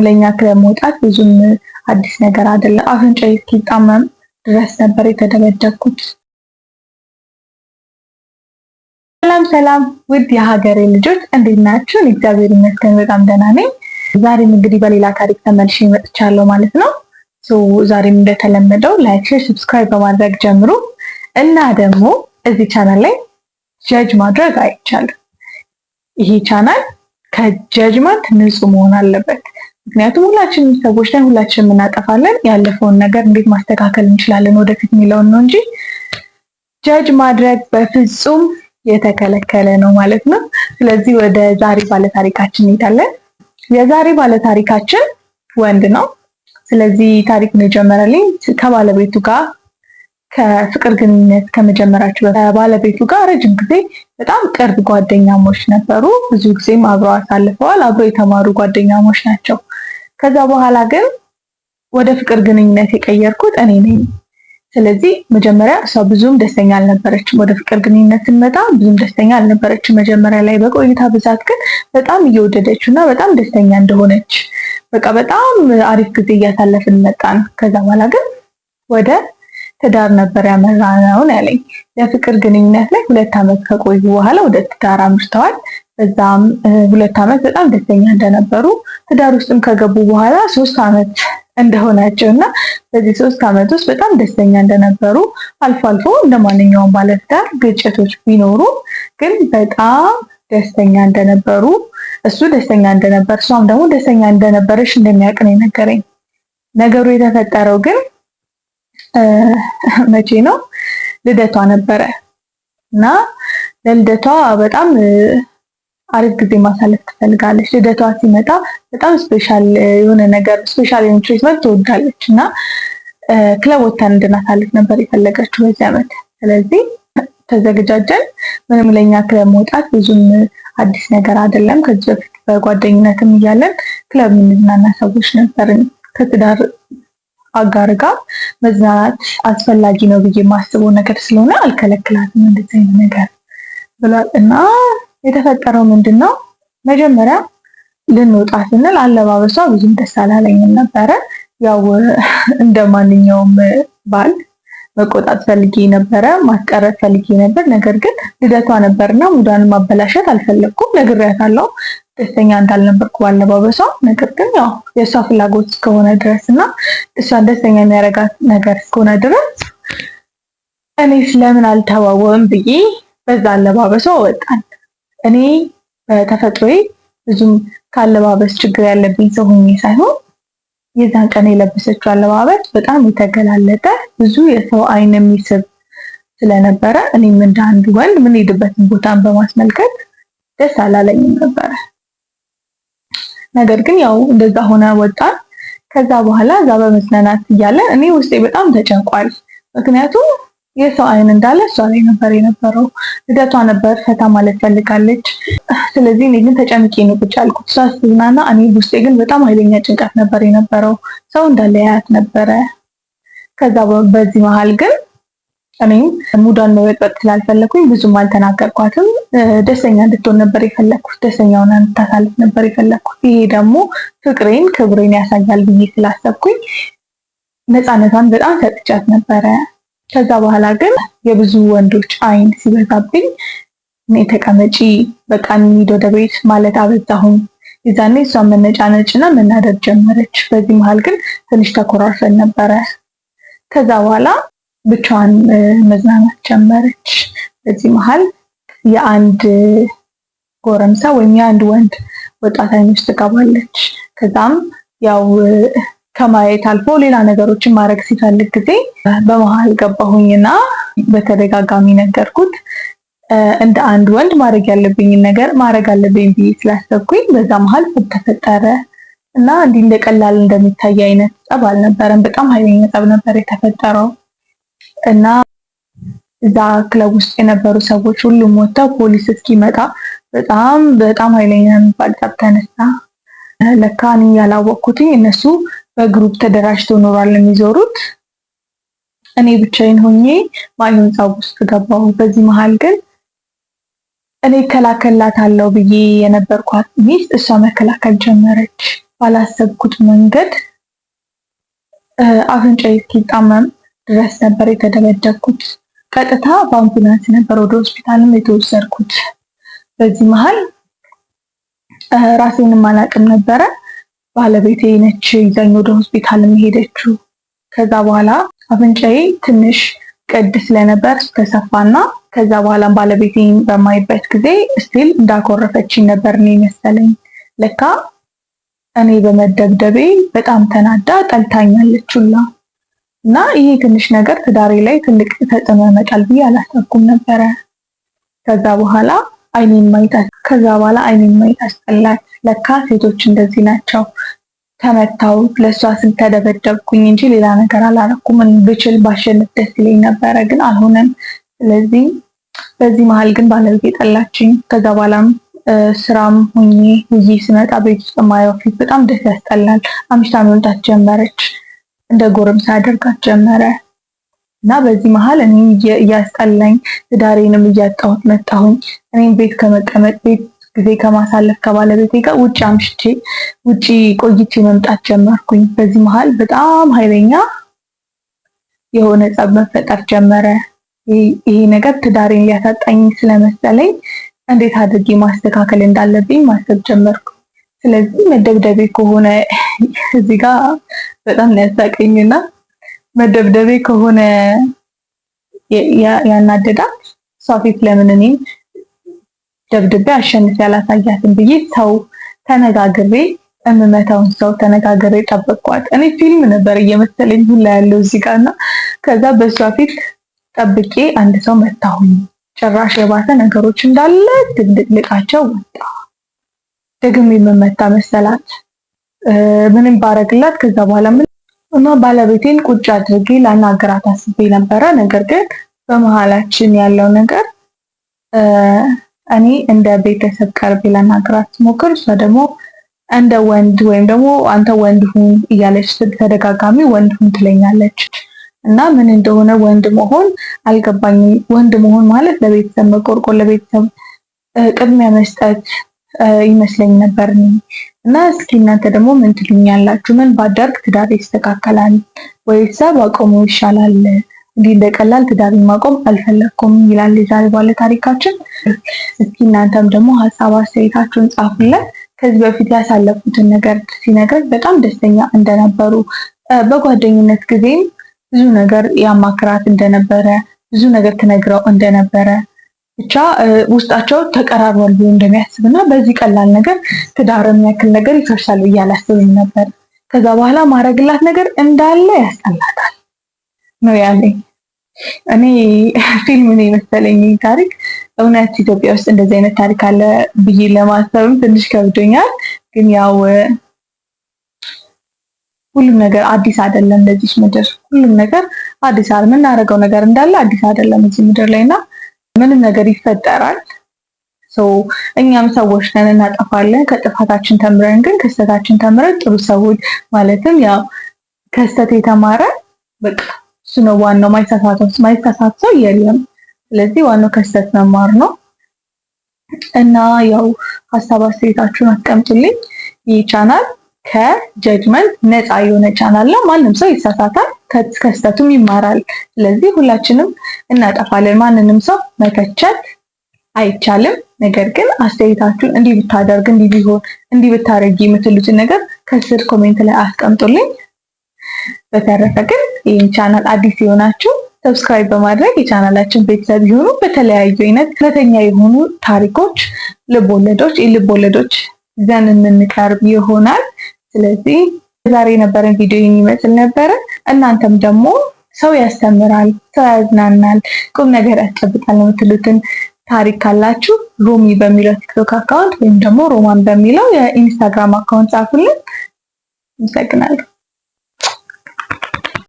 ለኛ ክለብ መውጣት ብዙም አዲስ ነገር አይደለም። አፍንጫዬ እስኪጣመም ድረስ ነበር የተደበደብኩት። ሰላም ሰላም፣ ውድ የሀገሬ ልጆች፣ እንዴት ናችሁ? እግዚአብሔር ይመስገን በጣም ደህና ነኝ። ዛሬም እንግዲህ በሌላ ታሪክ ተመልሼ መጥቻለሁ ማለት ነው። ዛሬም እንደተለመደው like፣ share፣ subscribe በማድረግ ጀምሩ እና ደግሞ እዚህ ቻናል ላይ judge ማድረግ አይቻልም። ይሄ ቻናል ከ judgment ንጹህ መሆን አለበት። ምክንያቱም ሁላችንም ሰዎች ነን፣ ሁላችንም እናጠፋለን። ያለፈውን ነገር እንዴት ማስተካከል እንችላለን ወደፊት የሚለውን ነው እንጂ judge ማድረግ በፍጹም የተከለከለ ነው ማለት ነው። ስለዚህ ወደ ዛሬ ባለታሪካችን እንሄዳለን። የዛሬ ባለታሪካችን ወንድ ነው። ስለዚህ ታሪኩን የጀመረልኝ ከባለቤቱ ጋር ከፍቅር ግንኙነት ከመጀመራቸው ባለቤቱ ጋር ረጅም ጊዜ በጣም ቅርብ ጓደኛሞች ነበሩ። ብዙ ጊዜም አብረው አሳልፈዋል። አብረው የተማሩ ጓደኛሞች ናቸው። ከዛ በኋላ ግን ወደ ፍቅር ግንኙነት የቀየርኩት እኔ ነኝ። ስለዚህ መጀመሪያ እሷ ብዙም ደስተኛ አልነበረችም። ወደ ፍቅር ግንኙነት ስንመጣ ብዙም ደስተኛ አልነበረችም መጀመሪያ ላይ። በቆይታ ብዛት ግን በጣም እየወደደችው እና በጣም ደስተኛ እንደሆነች፣ በቃ በጣም አሪፍ ጊዜ እያሳለፍን መጣን። ከዛ በኋላ ግን ወደ ትዳር ነበር ያመራነው ያለኝ። የፍቅር ግንኙነት ላይ 2 ዓመት ከቆዩ በኋላ ወደ ትዳር አምርተዋል። በዛም 2 ዓመት በጣም ደስተኛ እንደነበሩ፣ ትዳር ውስጥም ከገቡ በኋላ 3 ዓመት እንደሆናቸው እና በዚህ 3 ዓመት ውስጥ በጣም ደስተኛ እንደነበሩ፣ አልፎ አልፎ እንደ ማንኛውም ባለትዳር ግጭቶች ቢኖሩ ግን በጣም ደስተኛ እንደነበሩ፣ እሱ ደስተኛ እንደነበር፣ እሷም ደግሞ ደስተኛ እንደነበረች እንደሚያውቅ ነው የነገረኝ። ነገሩ የተፈጠረው ግን መቼ ነው? ልደቷ ነበረ እና ለልደቷ በጣም አሪፍ ጊዜ ማሳለፍ ትፈልጋለች። ልደቷ ሲመጣ በጣም special የሆነ ነገር፣ special የሆነ treatment ትወዳለች እና ክለብ ወጥተን እንድናሳልፍ ነበር የፈለገችው በዚህ ዓመት። ስለዚህ ተዘገጃጀን። ምንም ለኛ ክለብ መውጣት ብዙም አዲስ ነገር አይደለም። ከዚህ በፊት በጓደኝነትም እያለን ክለብ የምንዝናና ሰዎች ነበርን። ከትዳር አጋር ጋር መዝናናት አስፈላጊ ነው ብዬ የማስበው ነገር ስለሆነ አልከለክላትም እንደዚህ አይነት ነገር ብሏል። እና የተፈጠረው ምንድን ነው? መጀመሪያ ልንወጣ ስንል አለባበሷ ብዙም ደስ አላለኝም ነበረ። ያው እንደ ማንኛውም ባል መቆጣት ፈልጌ ነበረ፣ ማስቀረት ፈልጌ ነበር። ነገር ግን ልደቷ ነበርና mood ዋን ማበላሸት አልፈለግኩም። ነግሬያታለሁ ደስተኛ እንዳልነበርኩ ባለባበሷ። ነገር ግን ያው የእሷ ፍላጎት እስከሆነ ድረስ እና እሷን ደስተኛ የሚያደርጋት ነገር እስከሆነ ድረስ እኔ ስለምን አልተዋወም ብዬ በዛ አለባበሷ ወጣን። እኔ በተፈጥሮዬ ብዙም ከአለባበስ ችግር ያለብኝ ሰው ሆኜ ሳይሆን የዛን ቀን የለበሰችው አለባበስ በጣም የተገላለጠ፣ ብዙ የሰው አይን የሚስብ ስለነበረ እኔም እንደ አንድ ወንድ የምንሄድበትን ቦታን በማስመልከት ደስ አላለኝም ነበረ። ነገር ግን ያው እንደዛ ሆነ ወጣን። ከዛ በኋላ እዛ በመዝናናት እያለን እኔ ውስጤ በጣም ተጨንቋል። ምክንያቱም የሰው አይን እንዳለ እሷ ላይ ነበር የነበረው። ልደቷ ነበር፣ ፈታ ማለት ፈልጋለች። ስለዚህ እኔ ግን ተጨንቄ ነው ቁጭ ያልኩት። እሷ ስትዝናና፣ እኔ ውስጤ ግን በጣም ኃይለኛ ጭንቀት ነበር የነበረው። ሰው እንዳለ ያያት ነበረ። ከዛ በዚህ መሀል ግን እኔም mood ዋን መበጥበጥ ስላልፈለኩኝ ብዙም አልተናገርኳትም። ደስተኛ እንድትሆን ነበር የፈለግኩት። ደስተኛ ሆና እንድታሳልፍ ነበር የፈለግኩት። ይሄ ደግሞ ፍቅሬን፣ ክብሬን ያሳያል ብዬ ስላሰብኩኝ ነፃነቷን በጣም ሰጥቻት ነበረ። ከዛ በኋላ ግን የብዙ ወንዶች አይን ሲበዛብኝ እኔ ተቀመጪ፣ በቃ እንሂድ ወደ ቤት ማለት አበዛሁኝ። የዛኔ እሷን መነጫነጭና መናደድ ጀመረች። በዚህ መሀል ግን ትንሽ ተኮራርፈን ነበረ። ከዛ በኋላ ብቻዋን መዝናናት ጀመረች። በዚህ መሀል የአንድ ጎረምሳ ወይም የአንድ ወንድ ወጣት አይን ውስጥ ትገባለች። ከዛም ያው ከማየት አልፎ ሌላ ነገሮችን ማድረግ ሲፈልግ ጊዜ በመሀል ገባሁኝና በተደጋጋሚ ነገርኩት። እንደ አንድ ወንድ ማድረግ ያለብኝን ነገር ማድረግ አለብኝ ብዬ ስላሰብኩኝ በዛ መሀል ጸብ ተፈጠረ እና እንዲህ እንደ ቀላል እንደሚታይ አይነት ጸብ አልነበረም። በጣም ኃይለኛ ጸብ ነበር የተፈጠረው እና እዛ ክለብ ውስጥ የነበሩ ሰዎች ሁሉም ወጥተው ፖሊስ እስኪመጣ በጣም በጣም ኃይለኛ የሚባል ጸብ ተነሳ። ለካ እኔ ያላወቅኩትኝ እነሱ በ group ተደራጅተው ኖሯል የሚዞሩት። እኔ ብቻዬን ሆኜ ማይሆን ጸብ ውስጥ ገባሁ። በዚህ መሀል ግን እኔ እከላከልላታለሁ ብዬ የነበርኳት ሚስት እሷ መከላከል ጀመረች። ባላሰብኩት መንገድ አፍንጫዬ እስኪጣመም ድረስ ነበር የተደበደብኩት። ቀጥታ በአምቡላንስ ነበር ወደ ሆስፒታልም የተወሰድኩት። በዚህ መሀል ራሴንም አላቅም ነበረ። ባለቤቴ ነች ይዛኝ ወደ ሆስፒታል ሄደችው። ከዛ በኋላ አፍንጫዬ ትንሽ ቅድ ስለነበር ተሰፋና ከዛ በኋላ ባለቤቴን በማይበት ጊዜ still እንዳኮረፈችኝ ነበር እኔ መሰለኝ። ለካ እኔ በመደብደቤ በጣም ተናዳ ጠልታኛለች ሁላ። እና ይሄ ትንሽ ነገር ትዳሬ ላይ ትልቅ ተጽዕኖ ያመጣል ብዬ አላሰብኩም ነበረ። ከዛ በኋላ አይኔን ማየት ከዛ በኋላ አይኔን ማየት አስጠላት። ለካ ሴቶች እንደዚህ ናቸው። ተመታው ለእሷ ስል ተደበደብኩኝ እንጂ ሌላ ነገር አላረኩም። ብችል ባሸንፍ ደስ ይለኝ ነበረ፣ ግን አልሆነም። ስለዚህ በዚህ መሀል ግን ባለቤቴ ጠላችኝ። ከዛ በኋላም ስራም ሁኜ ውዬ ስመጣ ቤት ውስጥ የማየው ፊት በጣም ደስ ያስጠላል። አምሽታ መምጣት ጀመረች። እንደ ጎረምሳ ያደርጋት ጀመረ እና በዚህ መሀል እኔ እያስጠላኝ ትዳሬንም እያጣሁት መጣሁኝ። እኔም ቤት ከመቀመጥ ቤት ጊዜ ከማሳለፍ ከባለቤቴ ጋር ውጭ አምሽቼ ውጭ ቆይቼ መምጣት ጀመርኩኝ። በዚህ መሀል በጣም ኃይለኛ የሆነ ጸብ መፈጠር ጀመረ። ይሄ ነገር ትዳሬን ሊያሳጣኝ ስለመሰለኝ እንዴት አድርጌ ማስተካከል እንዳለብኝ ማሰብ ጀመርኩ። ስለዚህ መደብደቤ ከሆነ እዚህ ጋር በጣም ነው ያሳቀኝና መደብደቤ ከሆነ ያናደዳት እሷ ፊት ለምን እኔም ደብድቤ አሸንፌ አላሳያትም ብዬ ሰው ተነጋግሬ እምመታውን ሰው ተነጋግሬ ጠበቅኳት። እኔ ፊልም ነበር እየመሰለኝ ሁላ ያለው እዚህ ጋር እና ከዛ በእሷ ፊት ጠብቄ አንድ ሰው መታሁኝ። ጭራሽ የባሰ ነገሮች እንዳለ ድብልቅልቃቸው ወጣ። ደግሜ የምመታ መሰላት። ምንም ባረግላት ከዛ በኋላ ምን እና ባለቤቴን ቁጭ አድርጌ ላናገራት አስቤ ነበረ። ነገር ግን በመሀላችን ያለው ነገር እኔ እንደ ቤተሰብ ቀርቤ ላናገራት ስሞክር እሷ ደግሞ እንደ ወንድ ወይም ደግሞ አንተ ወንድ ሁን እያለች ተደጋጋሚ ወንድ ሁን ትለኛለች። እና ምን እንደሆነ ወንድ መሆን አልገባኝም። ወንድ መሆን ማለት ለቤተሰብ መቆርቆር፣ ለቤተሰብ ቅድሚያ መስጠት ይመስለኝ ነበር። እና እስኪ እናንተ ደግሞ ምን ትሉኛላችሁ? ምን ባደርግ ትዳር ይስተካከላል? ወይስ ባቆመው ይሻላል? እንዲህ እንደቀላል ትዳሬን ማቆም አልፈለኩም ይላል የዛሬ ባለ ታሪካችን። እስኪ እናንተም ደግሞ ሀሳብ አስተያየታችሁን ጻፉልን። ከዚህ በፊት ያሳለፉትን ነገር ሲነግር በጣም ደስተኛ እንደነበሩ በጓደኝነት ጊዜም ብዙ ነገር ያማክራት እንደነበረ፣ ብዙ ነገር ትነግረው እንደነበረ፣ ብቻ ውስጣቸው ተቀራርቧል ብሎ እንደሚያስብ እና በዚህ ቀላል ነገር ትዳር የሚያክል ነገር ይፈርሳል ብዬ አላስብም ነበር። ከዛ በኋላ ማድረግላት ነገር እንዳለ ያስጠላታል ነው ያለኝ። እኔ ፊልም ነው የመሰለኝ ታሪክ። እውነት ኢትዮጵያ ውስጥ እንደዚህ አይነት ታሪክ አለ ብዬ ለማሰብም ትንሽ ከብዶኛል። ግን ያው ሁሉም ነገር አዲስ አይደለም ለዚች ምድር። ሁሉም ነገር አዲስ አይደለም። የምናደርገው ነገር እንዳለ አዲስ አይደለም እዚህ ምድር ላይ እና ምንም ነገር ይፈጠራል። እኛም ሰዎች ነን፣ እናጠፋለን። ከጥፋታችን ተምረን ግን ከስህተታችን ተምረን ጥሩ ሰዎች ማለትም ያው ከስህተት የተማረ በቃ እሱ ነው ዋናው። ማይሳሳት ሰው የለም። ስለዚህ ዋናው ከስህተት መማር ነው እና ያው ሀሳብ አስተያየታችሁን አስቀምጡልኝ። ይህ ቻናል ከ judgment ነፃ የሆነ ቻናል ነው። ማንም ሰው ይሳሳታል፣ ከስህተቱም ይማራል። ስለዚህ ሁላችንም እናጠፋለን። ማንንም ሰው መተቸት አይቻልም። ነገር ግን አስተያየታችሁን እንዲህ ብታደርግ፣ እንዲህ ቢሆን፣ እንዲህ ብታደርጊ የምትሉትን ነገር ከስር comment ላይ አስቀምጡልኝ። በተረፈ ግን ይህን ቻናል አዲስ የሆናችሁ subscribe በማድረግ የቻናላችን ቤተሰብ ይሁኑ። በተለያዩ አይነት እውነተኛ የሆኑ ታሪኮች፣ ልቦለዶች፣ የልቦለዶች ይዘን የምንቀርብ ይሆናል። ስለዚህ ዛሬ የነበረን ቪዲዮ ይመስል ነበረ። እናንተም ደግሞ ሰው ያስተምራል፣ ሰው ያዝናናል፣ ቁም ነገር ያስጨብጣል የምትሉትን ታሪክ ካላችሁ ሮሚ በሚለው ቲክቶክ account ወይም ደግሞ ሮማን በሚለው የኢንስታግራም account ጻፉልን። አመሰግናለሁ።